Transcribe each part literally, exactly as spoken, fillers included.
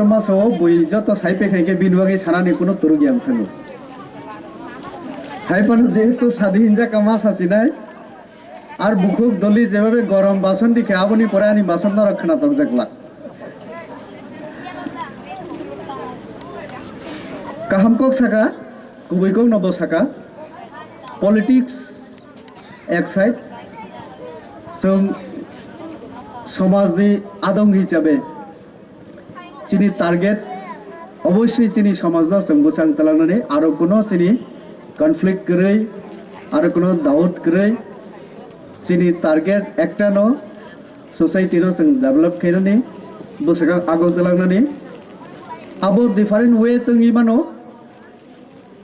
Masa o bui joto sai pekha khe bini bagwi sanani kuno turuk ya wngthangwi. Hai phano jehetu sadi hinjak ma sasinai, ar bukhuk doli jebabe gorom bason dikhe aboni pore ani bason norok khna tokjak lak. Kaham kok saka, kubui kok no bo saka, politics ek side, chwng somajni adong hisabe chini target oboswi chini somajno chwng bwsang twlangnani, aro kuno chini conflict kwrwi, aro kuno doubt kwrwi, chini target ektano, society no chwng develop khainani, bwswkang agok twlangnani. Abo different way tongwi mano,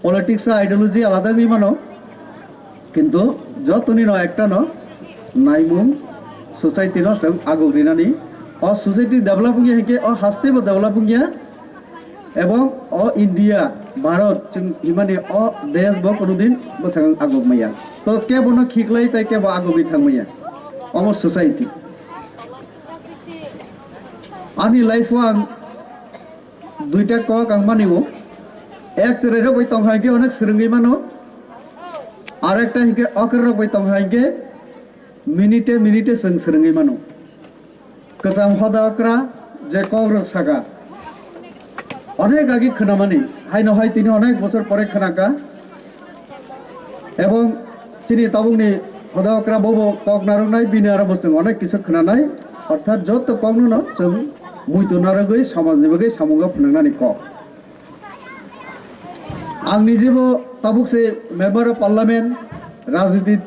politics o ideology alada wngwi mano, kintu jotoni no ekta no naimung, society no chwng aguk rinani. O society develop wngya hinkhe o haste bo develop wngya, ebong o India, Bharat chwng himani o desh bo kono din bwswkang aguk maya. To kebo no khiklai tai kebo agugwi thang maya. Omo society. Ani life o ang duita kok ang mani o. Ek cherai rok bai tong hai khe onek swrwngwi mano. Ar ekta hinkhe okra rok bai tong hai khe minute minute chwng swrwngwi mano. Kwcham hoda okra je kok rok saka. Onek agi khwnamani. Haino hai tini onek bosor pore khwnaka. Ebong chini tabukni hoda okra bobo kok narwknai bini aro bo chwng onek kisa khwnanai, orthat joto kokno no chwng muitu narwgwi samajni bagwi samungo phwnangnani kok. Ang nijebo tabuk se member of parliament, rajniti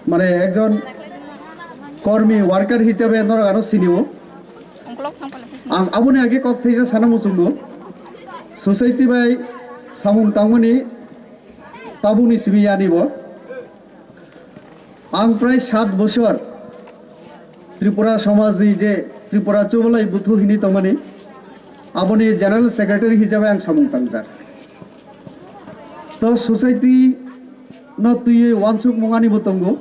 mane ekjon kormi worker hisabe norok ano sinio. Ang aboni age kok thaisa sana muchungo. Society bai samung tangmani tabukni simi yani bo. Ang prai sat bosor Tripura somajni je Tripura Chubalai Buthu hini tongmani, aboni general secretary hisabe ang samung tangjak. To society no twiwi wansuk mung ani bo tongo.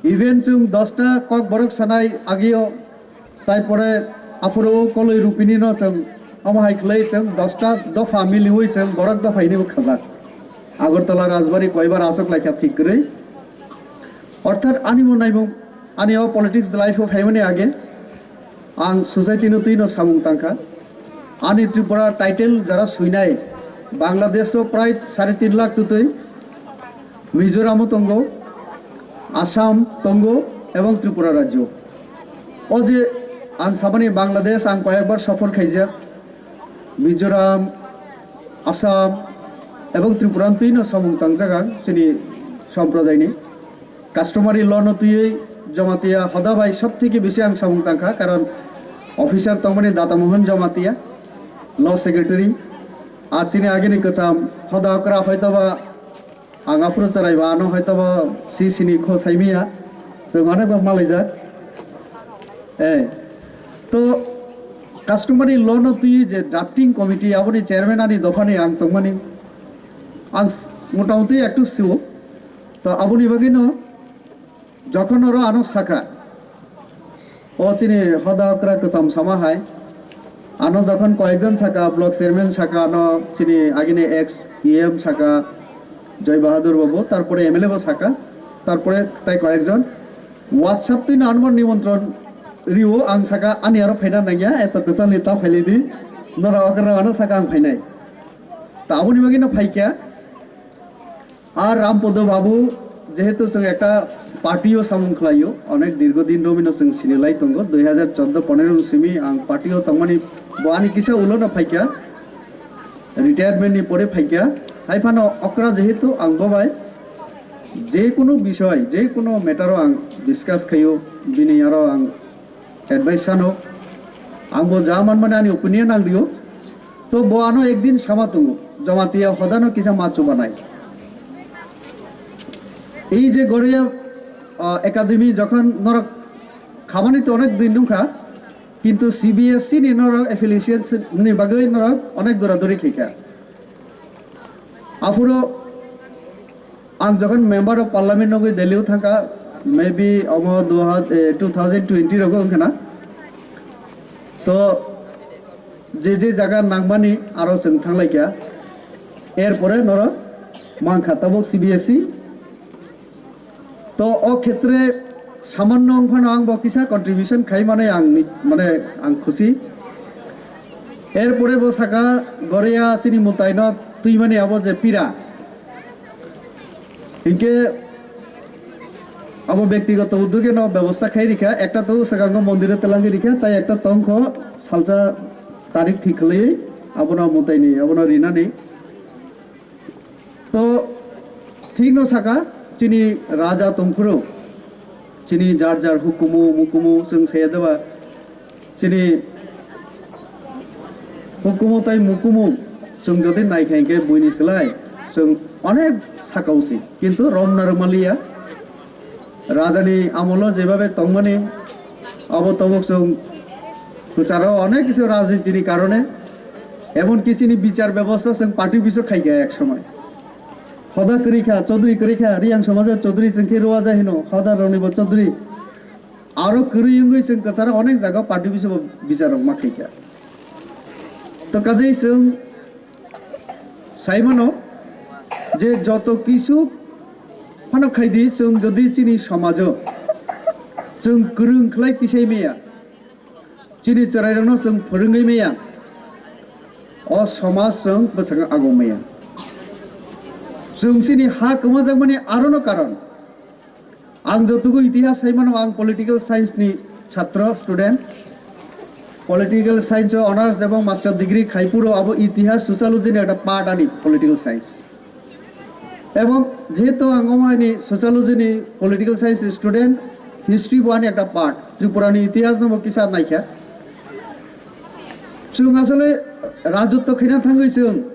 Even chwng dosta kok borok sanai agio, tai pore aphuru o koloi rupini no chwng omo hai khlai chwng dosta dopha miliwi chwng borok dopha hini bo khajak. Agartala Rajbari koibar aswk laikha thik kwrwi. Orthat ani bo naimung, ani o politics life o phaimani age ang society no twi no samung tangkha. Ani Tripura title jara suinai Bangladesh o prai sare tin lakh tutui, Mizoram o tongo, Assam tongo ebong Tripura rajyo. O je ang sabani Bangladesh ang koyekbar sophor khaijak, Mizoram, Assam ebong Tripura twi no samung tangjak ang chini somprodaini. Customary law no twiwi Jamatia hoda bai sob theke bisi ang samung tangkha, karon officer tongmani Data Mohan Jamatia, law secretary, ar chini agini kwcham hoda okra hoitoba ang aphuru chwraiba ano hoitoba si sini kho saimiya, chwng onek bo malaijak. Eh, to customary law no twiwi je drafting committee aboni chairman ani dophani ang tongmani, ang s-, motamuti ektu sio, to aboni bagwi no Jokhon oro ano saka, o chini hoda okra kwcham sama hai, ano jokhon koyekjon saka, block chairman saka, ano chini agini ex E M saka, Joy Bahadur babu, tarpore M L A bo saka, tarpore tai koyekjon WhatsApp twi no ano nimantron rio, ang saka ani aro phaina nangya, eto kwchalni ta phailidi, nora okra ano saka ang phainai. Ta aboni bagwi no phaikya. Ar Rampodo babu, jehetu chwng ekta party o samung khlaio, onek dirgo din romino chwng sinilai tongo, dui hazar chordo ponero ni simi ang party o tongmani bo ani kisa ulo no phaikha, retirement ni pore phaikha, hai phano okra jehetu ang bo bai je kunu bisoy, je kunu matter o ang discuss khaio, bini aro ang advice sano, ang bo ja manmani ani opinion ang rio. To bo ano ekdin sama tongo, Jamatia hodano kisa ma chubanai. Ei je Goria, ah, Academy jokhon norok khamani to onek din nungkha, kintu C B S E ni norok affiliation ni bagwi norok onek dora dori khaikha. Aphuru ang jokhon member of parliament nogwi Delhi o thangkha, maybe omo duha-, eh, two thousand twenty rogo wngkha na. To je je jaga nangmani aro chwng thanglaikha. Erpore norok mankha tabuk C B S E. To o khetre samanno wngphano ang bo kisa contribution khai mane ang ni-, mane ang khusi. Erpore bo saka Goria chini mwtaino twimani abo je pira. Hinkhe abo bektigoto uddogeno bebosta khai rikha, ekta to swkango mondiro twlangwi rikha, tai ekta tongkho salsa tarik thik khlaiwi abono mwtaini, abono rinani. To thikno saka chini raja tongphuru, chini jar jar hukumu mukumu chwng saya deba, chini hukumu tai mukumu chwng jodi naikha hinkhe buini slai chwng onek sakao si, kintu romna rwmaliya. Rajani amolo jebabe tongmani abo tabuk chwng kwcharo onek kisu rajnitini karone, emon ki chini bichar bebosta chwng party biso khaikha ek somoi. Hoda kwrwi kha, Chaudhary kwrwi kha, Riyang somajo Chaudhary chwng khe rwajak hino, hoda rokni bo Chaudhary. Aro kwrwi wngwi chwng kwcharo onek jaga party biso bo bichar rok ma khaikha. To kajai chwng saimano je joto kisu phano khaidi chwng jodi chini somajo chwng kwrwng khlai tisai maya, chini chwrairokno chwng phwrwngwi maya, o somaj chwng bwskango agong maya. Chwng chini ha kwmajakmani arono karon. Ang jotogo itihas sai mano, ang political science ni chhatro, student. Political science o honours ebong master degree khai phuru abo itihas, sociology ni ekta part ani political science. Ebong jehetu ang omo ani sociology ni political science student, history bo ani ekta part. Tripura ni itihas no bo kisa naikha. Chwng asole rajotto khaina thangwi chwng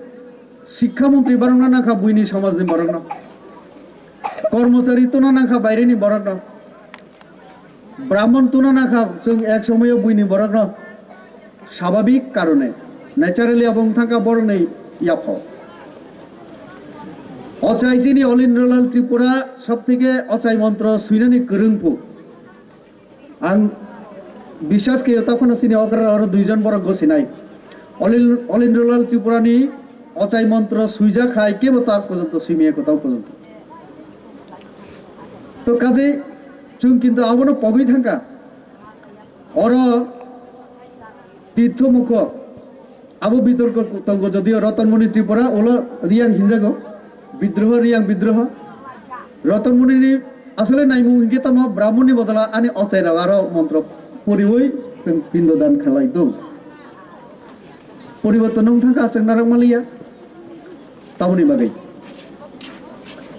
sikha montri borokno nangkha, buini somajni borokno. Kormochari tuna nangkha baireni borokno. Brahmon tuna nangkha chwng ek somoyo buini borokno. Swabhabik karone, naturally abo wng thangkha borokni yapho. Ochai chini Olindrolal Tripura sob theke ochai montro swinani kwrwngphu. Ang biswas khe taphano chini okra oro duijon borok gosinai. Olil-, Olindrolal Tripurani ochai montro swijak hai kebo tak porjonto swimaya kotor porjonto. To kaje chwng kintu abono pogwi thangkha. Oro Tirtho Mukho, abo bitorko tongo, jodio Ratanmoni Tripura, ulo Riyang hinjago, bidroho, Riyang bidroho. Ratanmoni ni asole naimung hinkhe tamo Brahmon ni bodola ani ochai rok aro montro poriwi chwng pindo dan khlai do. Poriborton wng thangkha, chwng narwk maliya. Tamoni bagwi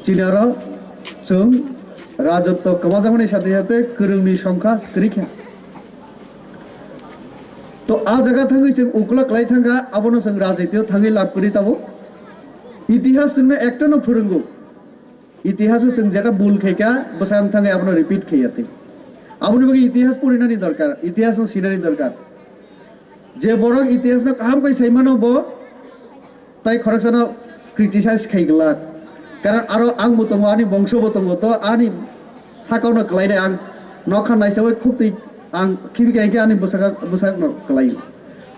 chini aro chwng rajotto kwmajakmani sathe sathe kwrwngni songkha kwrwi kha. To a jaga thangwi chwng ukla kwlai thangkha, abono chwng rajnitio thangwi lab kwrwi tabuk. Itihas chwngno ektano phwrwngo. Itihaso chwng jeta bul khaikha, bwsang thangwi abono repeat khaiya twi. Aboni bagwi itihas porinani dorkar, itihasno sinani dorkar. Je borok itihasno kaham khe sai mano, bo tai khoroksano criticize khai glak. Karon aro ang bo tongo, ani bongso bo tongo, to ani sakao no kwlainai ang nokha naisawi khuk twi ang khibi kha hinkhe ani bwsaka, bwsakno kwlaio.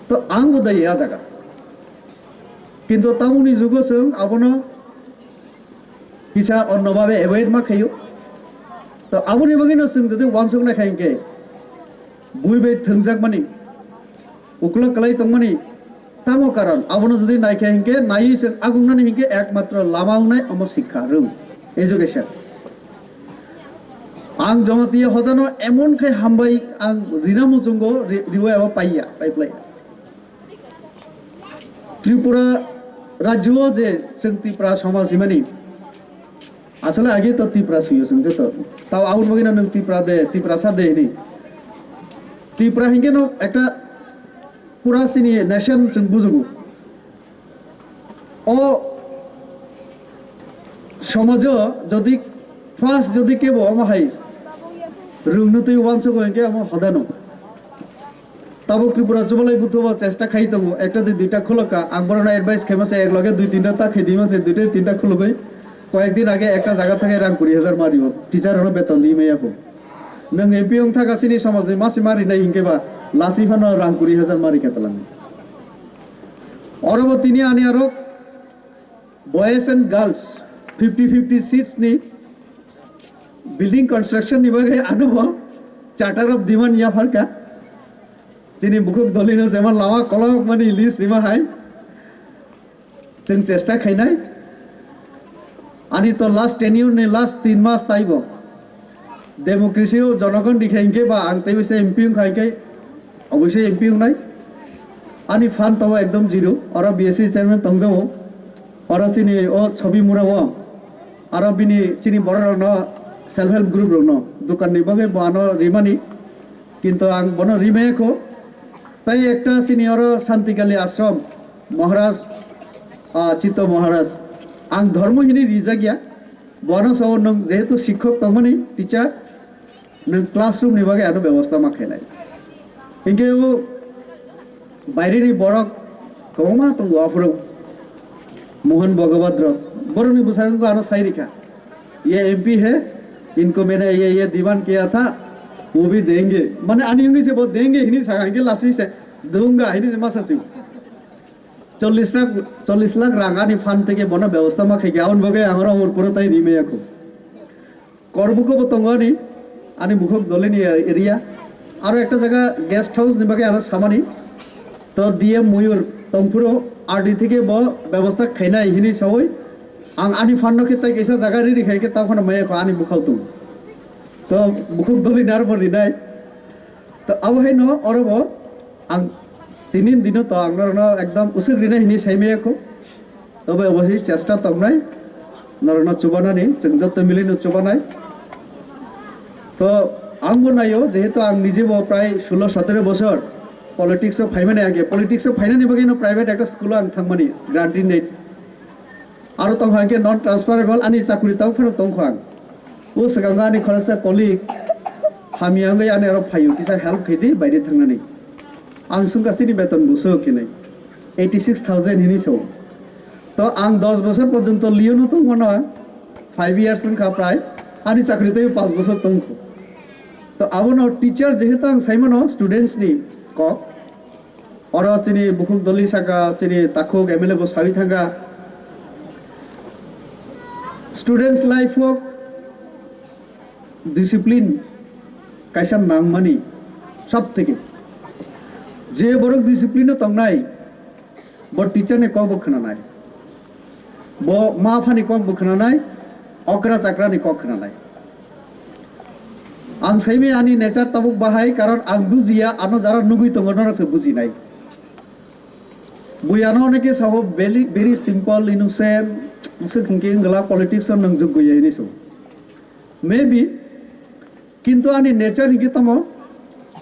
To ang bo dai a jaga. Kintu tabukni jugo chwng abono kisa onno babe avoid ma khaio. To aboni bagwino chwng jodi uansuk nai kha hinkhe bui bai thwngjakmani, uklok kwlai tongmani tamo karon, abono jodi nai kha hinkhe, naiwi chwng agungnani hinkhe ekmatro lama wngnai omo sikha rwng, education. Ang Jamatia hodano emon khai hambai ang rina muchungo ri-, riwai abo paiya, paiplaiya. Tripura rajyo je chwng Tipra somaj himani, asole age to Tipra suyo chwng joto. Tao aboni bagwino nwng Tipra de, Tiprasa de hini. Tipra hinkhe no ekta pura chini nation chwng bujugo. O somajo jodi first jodi kebo omo hai rwngno twi uansugo hinkhe omo hodano. Tabuk Tripura Chubalai Buthu bo chesta khai tongo, ekta di duita khulokha. Ang borokno advice khaima se, ek loge dui tinta ta khai dima se, duita tinta khulogwi. Koyek din age ekta jaga thangwi rang kuri hajar mario, teacher rokno beton di maya pho. Nwng M P wng thaka chini somajni masi mari nai hinkhe ba lasi phano rang kuri hajar mari khe talang. Oro bo tini ani aro boys and girls fifty fifty seats ni building construction ni bagwi ano bo charter of demand ya pharka. Chini bukhuk dolino jemon lama kolok mani list rima hai. Chwng chesta khainai. Ani to last tenure ni last tin mas taibo. Democracy o jonogon rikha hinkhe ba ang tei bisa M P wngkha hinkhe obviously M P wngnai. Ani fund to ekdom zero. Oro B S C chairman tongjago. Oro chini o Sobi Mura o. Aro bini chini borok rokno self help group rokno dukan ni bagwi bo ano rimani. Kintu ang bono rimaya kho. Tai ekta chini oro Santikali Ashram Maharaj, ah, Chitto Maharaj. Ang dhormo hini rijak ya. Bono sao nwng jehetu sikhok tongmani, teacher, nwng classroom ni bagwi ano bebosta ma khainai. Hinkhe o baireni borok kwbangma tongo aphuru. Mohan Bhagwat rok. Borokni bwskango ano sai rikha. Ye M P hai, inko maine ye, ye demand kiya tha, wo bhi denge. Mane ani wngwi se bo denge hini sakha, hinkhe lasi se dunga hini se masa siu. Chollish lakh, chollish lakh rang ani fund theke bono bebosta ma khaikha, aboni bagwi ang oro hor puro tai rimaya kho. Korbuko bo tongo ani, ani bukhuk dolini area. Aro ekta jaga guest house ni bagwi ano samani. To D M Moyur tongphuru R D theke bo bebosta khainai hini sawi. Ang ani fund no khe tai kaisa jaga riri khai khe ta phano maya kho ani bukhuk tong. To bukhuk dolini aro bo rinai. To abo hai no oro bo ang tini dino to ang norokno ekdom usuk rinai hini sai maya kho. Tobe obosai chesta tongnai, norokno chubanani, chwng joto milino chubanai. To ang bo naio, jehetu ang nije bo prai sulo sotero bosor politics o phaimani age, politics o phainani bagwi no private ekta school o ang thangmani guarantee nei. Aro tongkha hwnkhe non transferable ani chakri tau phano tongkha ang. O swkango ani khoroksa colleague hamya wngwi ani aro phaio, kisa help khaidi baire thangnani. Ang swngkha chini beton bwswk hinwi eighty six thousand hinwi sao. To ang dos bosor porjonto Lyon-o tongmano, five years wngkha prai, ani chakri tei paanch bosor tongkho. To abono teacher jehetu ang saimano students ni kok, oro chini bukhuk doli saka chini takhuk M L A bo sawi thangkha. Students life o discipline kaisa nangmani sab theke. Je borok discipline o tongnai, bo teacher ni kok bo khwnanai, bo ma phani kok bo khwnanai, okra chakra ni kok khwnanai. Ang saimai ani nature tabuk bahai, karon ang bujiya, ano jara nugui tongo norok se bujinai. Bui ano oneke sao very, very simple, innocent, aswk hinkhe wngla politics o nwngjwk gwi ya hinwi sao. Maybe, kintu ani nature hinkhe tamo,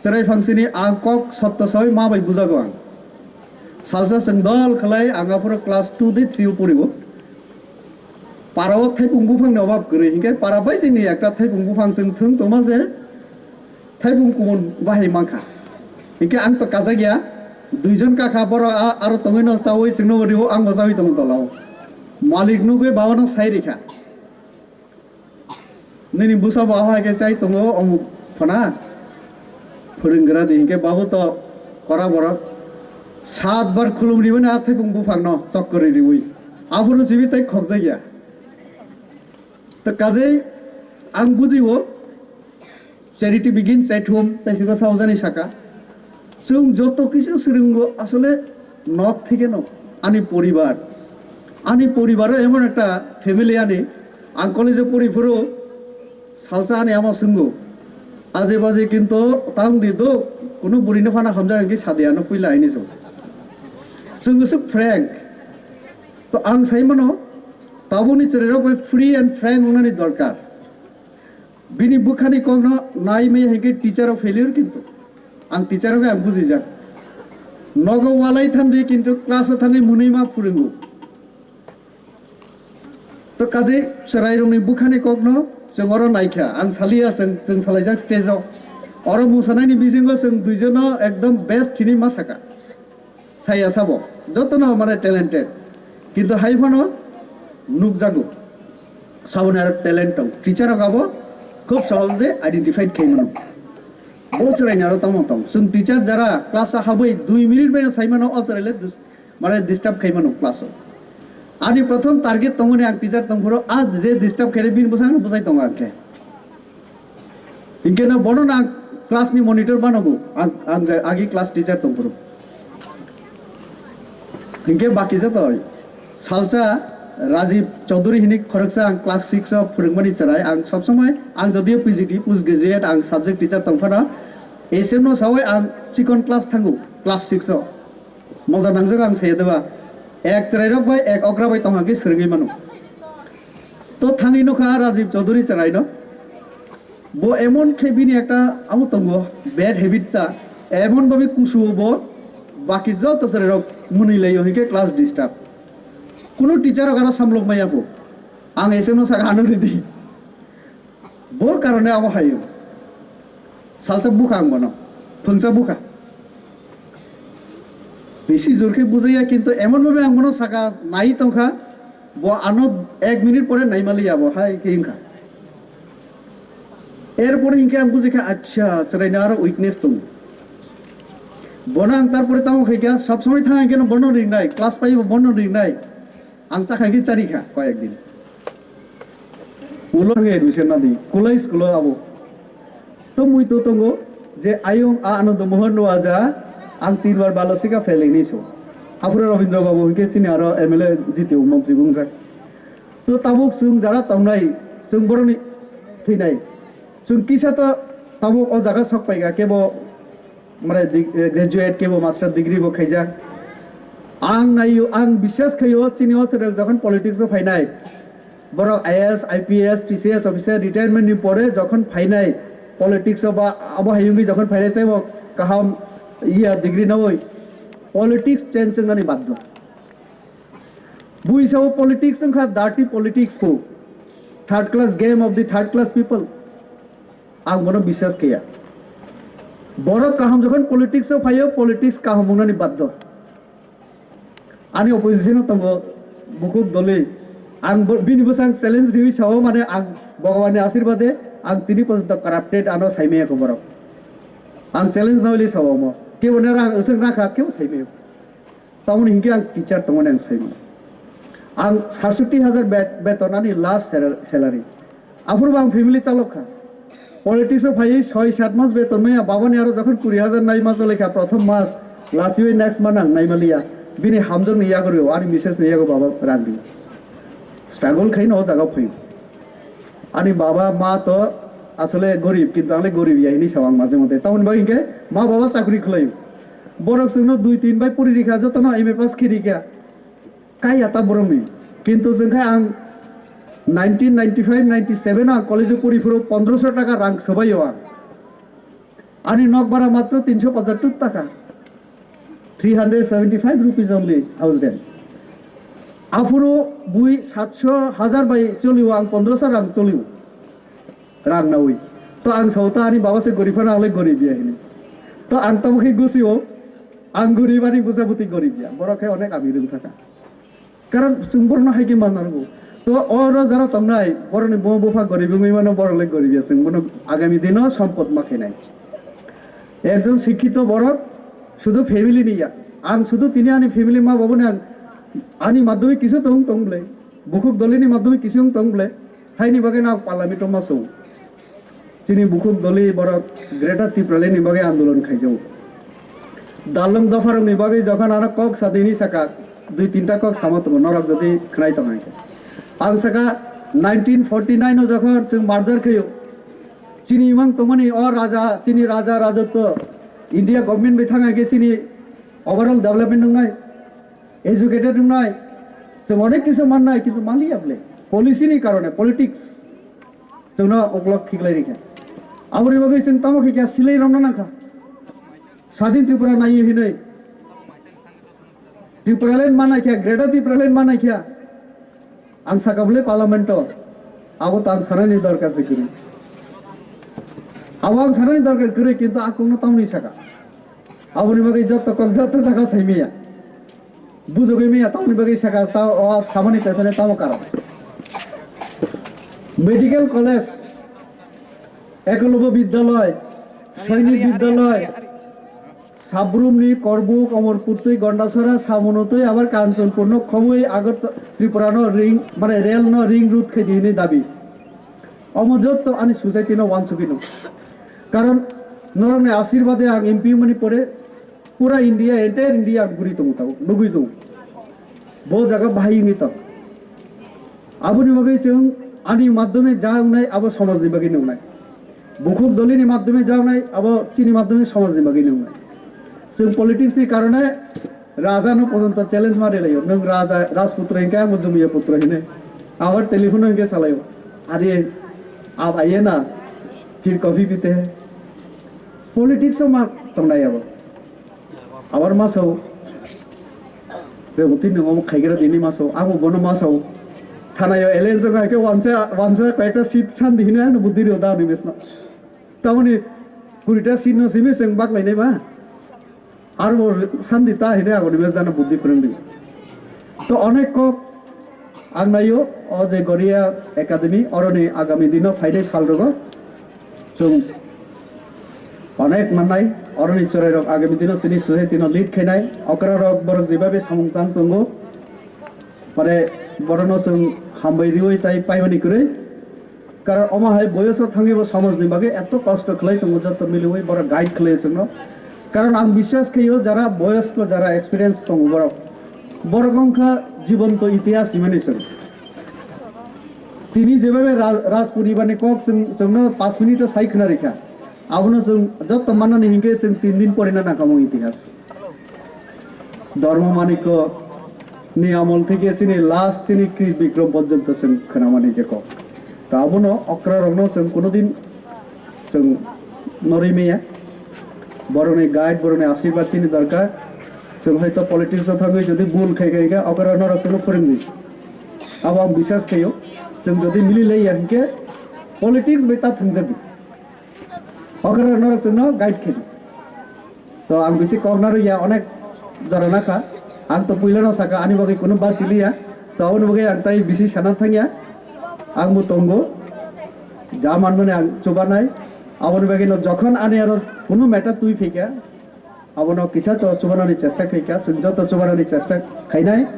chwrai phangsini ang kok sotto sawi ma bai bujago ang. Salsa chwng dol khlai ang aphuru class two de three o poribo. Para o thaipung buphang ni obab kwrwi, hinkhe para bai chini ekta thaipung buphang chwng thwng tongma se thaipung kumun bahai mankha. Hinkhe ang to kajak ya, duijon kakha borok a-, aro tongwi no chawi chwngno bo rio, ang bo chawi tongo tola o. Malik nugwi baba no sai rikha. Nini bwsa bo ahai khe chai tongo omo phana phwrwnggra di hinkhe babu to kora borok sat bar khulum ribani a thaipung buphang no chokkorwi riwi. Aphuru sibi tei khokjak ya. To kajai ang bujiwo, charity begins at home, tai siko saojani saka. Chwng joto kisa swrwngo asole nok theke no, ani poribar. Ani poribaro emon ekta family ani, ang college-o pori phuru salsa ani ama swngo. Aje baje kinto tang di do, kuno burino phana hamjak hwnkhe sadiya no puila aini jok. Chwng se frank. To ang sai mano, tabukni chwrairok bai free and frank wngnani dorkar. Bini bwkhani kokno nai maya hinkhe teacher o failure kintu. Ang teacher wngkha ang bujijak. Nogo walai thandi kintu class o thangwi mwnwi ma phwrwngo. To kaje chwrairokni bwkhani kokno chwng oro naikha. Ang saliya chwng, chwng salaijak stage o. Oro mwsanaini bisingo chwng duijono ekdom best hinwi ma saka. Saya sabo, jotono mane talented. Kintu hai phano nukjago. Saboni aro talent tong. Teacher rok abo khub sohoje identified khai mano. Bo chwraini aro tamo tong. Chwng teacher jara class o habwi dui minute bai sai mano o chwraile dus-, mane disturb khai mano class o. Ani prothom target tongmani ang teacher tongphuru, a je disturb khainai bini bwsang bwsai tongo ang khe. Hinkhe no bono ang class ni monitor banogo, ang, ang je agi class teacher tongphuru. Hinkhe baki jatoi salsa Rajiv Chaudhary hini khoroksa ang class six o phwrwngmani chwrai, ang sob somoi ang jodio P G T, post graduate, ang subject teacher tongphano, S M no sawi ang chikon class thango, class six o. Moja nangjak ang saya deba. Ek chwrairok bai ek okra bai tongha khe swrwngwi mano. To thangwi nukha Rajiv Chaudhary chwraino. Bo emon khe bini ekta abo tongo, bad habit ta. Emon babi kusuo bo, baki joto chwrairok mwnwi laio hinkhe class disturb. Kunu teacher rok aro samlok maya bo. Ang S M no saka ano ridi. Bo karone abo hayo. Salsa bukha ang bono. Phungsa bukha. Bisi jor khe bujaya, kintu emon bhabe ang bono saka nai tongkha, bo ano ek minute pore naimaliya bo hai khe wngkha. Erpore hinkhe ang bujikha, acha, chwraino aro weakness tongo. Bono ang tarpore tamo khaikha, sab somoi thang hinkhe bono ringnai, class five bono ringnai. Ang chakha khe chari kha koyek din. Ulo ang admission na di, kulai school o abo. To mui to tongo je ayung a Ananda Mohan no aja ang tinbar balo sika fail ni so. Aphuru Rabindra Babu hinkhe chini aro M L A jiti o montri bungjak. To tabuk chwng jara tongnai, chwng boroni thwinai. Chwng kisa to tabuk o jaga sok paikha kebo mane dig-, eh, graduate kebo master degree bo khaijak. Ang naio, ang biswas khaio, chini o chwrwng jokhon politics o phainai, borok I A S, I P S, T C S officer retirement ni pore jokhon phainai, politics o ba abo hayungwi jokhon phainai tei bo kaham iya degree nawi politics change wngnani baddo. Bui sao politics wngkha dirty politics po, third class game of the third class people. Ang bono biswas kaiya. Borok kaham jokhon politics o phaio, politics kaham wngnani baddo. Ani opposition o tongo Bukhuk Doli. Ang bo-, bini bwsang challenge riwi sao, mane ang Bhagwan ni ashirbade ang tini porjonto corrupted ano saimaya kho borok. Ang challenge nawi sao omo. Kebo nera ang aswk nakha, kebo saimaya. Tamoni hinkhe ang teacher tongmani ang saimano. Ang sat soti hajar bet-, beton ani last sal-, salary. Aphuru bo ang family chalok kha. Politics o phaiwi soi sat mas beton maya, babani aro jokhon kuri hajar nai mas lekha, prothom mas lachiwi next month ang naimaliya. Bini hamjakni yago rio, ani misses ni yago baba rang rio. Struggle khaino o jaga phaio. Ani baba ma to asole gorib, kintu ang le gorib ya hini sao ang maje mote. Tamoni bagwi hinkhe ma baba chakri khwlaio. Borok chwngno dui tin bai puri rikha, jotono M A pass khe rikha. Kaiya ta borokni. Kintu chwng khe ang nineteen ninety-five ninety-seven o ang college o puri phuru pondroso taka rang swbaio ang. Ani nok bara matro tinso pochattor taka. Three hundred seventy-five rupees only house rent. Aphuru bui satso hajar bai cholio, ang pondroso rang cholio. Rang nawi. To ang sao ta ani baba se gorib phano ang le gorib ya hini. To ang tamo khe gusio, ang gorib ani busa buti gorib ya. Borok khe onek amir wng thaka. Karon chwng borokno hai khe man narwgo. To oro jara tongnai, borokni buma bupha gorib wngwi mano, borok le gorib ya, chwng bono agami dino sompot ma khainai. Ekjon sikkito borok sudu family ni ya. Ang sudu tini ani family ma babuni ang ani madhyamik kisa tong tong ble. Bukhuk Dolini madhyamik kisa wng tong ble. Haini bagwi no ang parlament o ma song. Chini Bukhuk Doli borok Greater Tipraland ni bagwi andolon khaijao. Dalung dopharokni bagwi jokhon ano kok sa dini saka, dui tinta kok sama tongo, norok jodi khwnai tong hai khe. Ang saka nineteen forty nine o jokhon chwng merger khaio, chini imang tongmani o raja, chini raja rajotwo India government bai thang hai khe chini overall development wngnai, educated wngnai, chwng onek kisa mannai, kintu manliya bole. Policy ni karone, politics. Chwngno uklok khiklai rikha. Aboni bagwi chwng tamo khe kya silai romna nangkha. Sadin Tripura naiwi hinwi. Tipraland manai kya, Greater Tipraland manai kya. Ang saka bole Parliament o. Abo to ang sanani dorkar se kwrwi. Abo ang sanani dorkar kwrwi, kintu akungno tamni saka. Aboni bagwi joto kok joto jaga saimaya. Bujugwi maya tamoni bagwi saka ta o samani pesone tamo karon. Medical college, Ekolobya Bidyalay, Sainik Bidyalay, Sabrumni Korbuk, Omorpur twi Gondasora, Samono twi abar Kanchanpur no khobwi Agartala, Tripura no ring, mane rail no ring road khe di hinwi dabi. Omo jotto ani society no wansugwi nung. Karon norokni ashirbade ang M P mani pore pura India, entire India ang guri tongo tao, nugwi tongo. Bo jaga bahai wngwi tong. Aboni bagwi chwng ani madhyome ja wngnai abo somajni bagwi wngnai. Bukhuk dolini madhyome ja wngnai abo chini madhyome somajni bagwi wngnai. Chwng politics ni karone raja no pojonto challenge ma rilaio. Nwng raja, rajputro hinkhe ang bo jumuya putro hinwi. Abar telephone hinkhe salaio. Are, ab aye na, phir coffee pite hai. Politics o ma tongnai abo. Abar masao. Reboti nung omo khaigra dini masao. Abo bono masao. Thanayo alliance wngkha khe wansa, wansa koyekta seat sandi hinwi ano buddhi rio da ni mesna. Tamoni kurita seat no simi seng bak lainai ba. Aro bo sandi ta hinwi agoni mes dana buddhi phwrwngdi. To onek kok ang naio o je Goria Academy oroni agami dino phainai sal rogo chwng onek mannai, oroni chwrairok agami dino chini society no lead khainai, okra rok borok jebabe samung tang tongo, mane borokno chwng hambai riwi tai paimani kwrwi. Karon omo hai boyoso thangwi bo samajni bagwi eto kosto khlai tongo, joto miliwi borok guide khlai chwngno. Karon ang biswas khaio jara boyosko, jara experience tongo borok, borok wngkha jibanto itihas hinmani chwng. Tini jebabe Ra-, Raj Puribarni kok chwng, chwngno panch minute o sai khna rikha. Abono chwng joto mannani hinkhe chwng tin din porina nangkha mung itihas. Dharma Manikko ni amol theke chini last chini Krish Bikrom porjonto chwng khwnamani je kok. Ta abono okra rokno chwng kuno din chwng norwi maya. Borokni guide, borokni asirwad chini dorkar. Chwng hoito politics o thangwi jodi bul khai khai kha, okra norok chwngno phwrwngwi. Abo ang biswas khaio. Chwng jodi mili laiya hinkhe politics bai ta thwngjagwi. Okra norok chwngno guide khaidi. To ang bisi kok narwkya, onek jora nakha. Ang to puila no saka, ani bagwi kunu ba chiliya. To aboni bagwi ang tai bisi sana thangya. Ang bo tongo. Ja manmani ang chubanai. Aboni bagwi no jokhon ani aro kunu matter twi phaikha, abono kisa to chubanani chesta khaikha. Chwng joto chubanani chesta khainai.